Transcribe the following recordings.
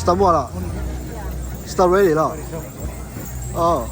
Tsis tau muaj los? Tsis tau ready los? Oh.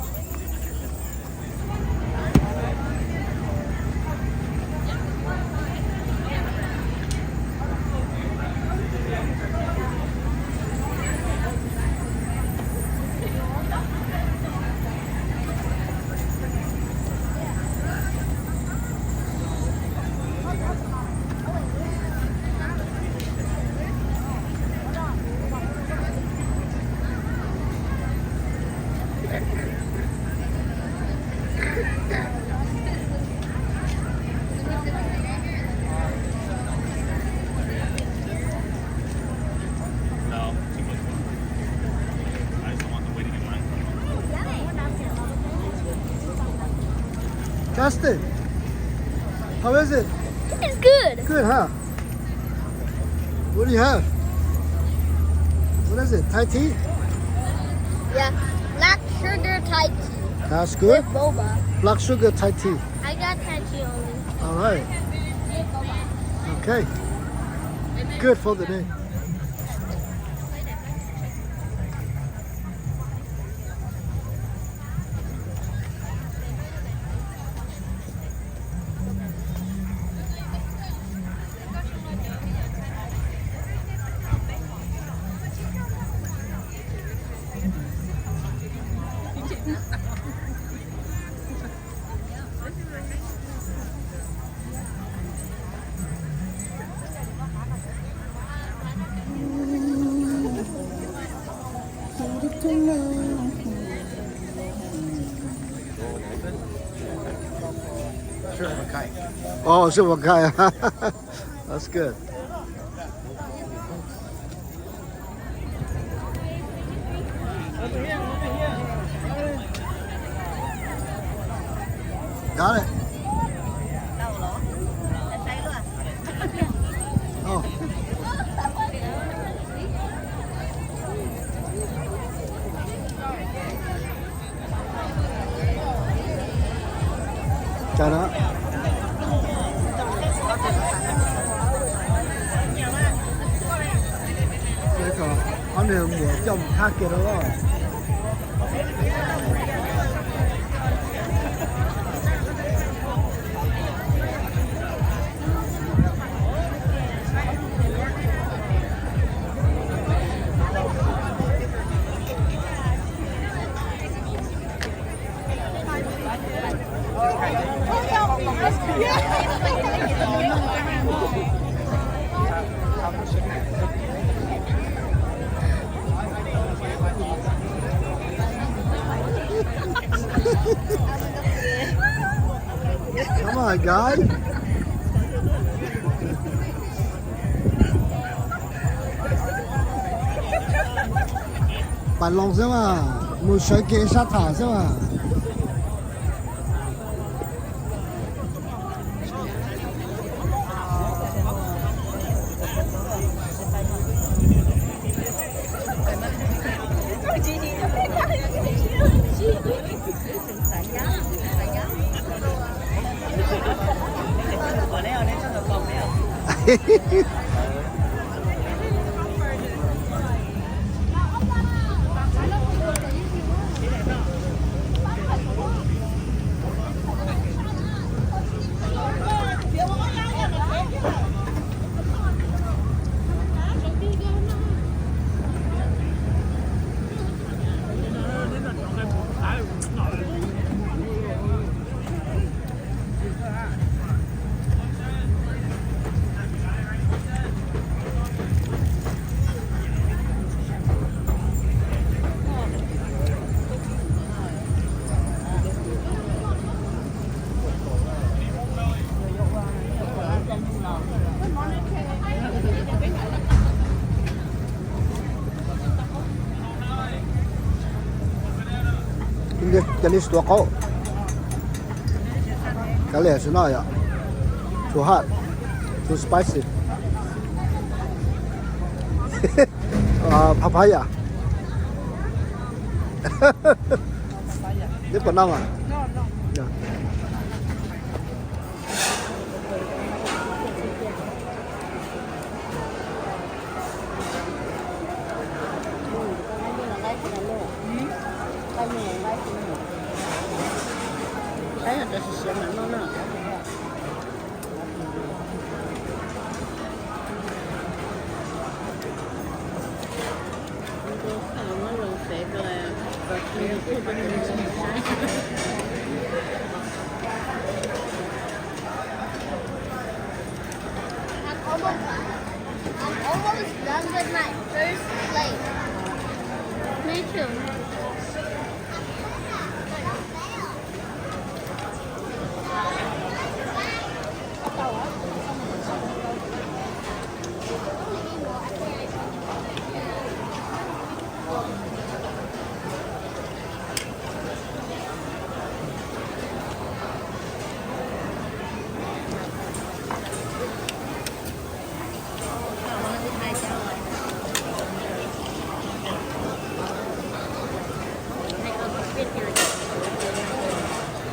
Justin, how is it? It's good. Good, huh? What do you have? What is it? Thai tea? Yeah. Black sugar Thai tea. That's good. With boba. Black sugar Thai tea. I got Thai tea only. All right. Okay. Good for the day. Oh, sure, okay. That's good. Got it. Oh. Cov no, ob niag muam coj mus thab kiag rau. Come on, guy. Pas loos xwb mas, mus sawv kev sab tham xwb mas. Cov li stuav qaub. Kav liam sim no yom. Too hot. Too spicy. Papaya. Neb puas noj mas? Tus mam noj no. Tus mam los xev rau. I'm almost, I'm almost done with my first plate. Me too.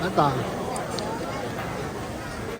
Tab tom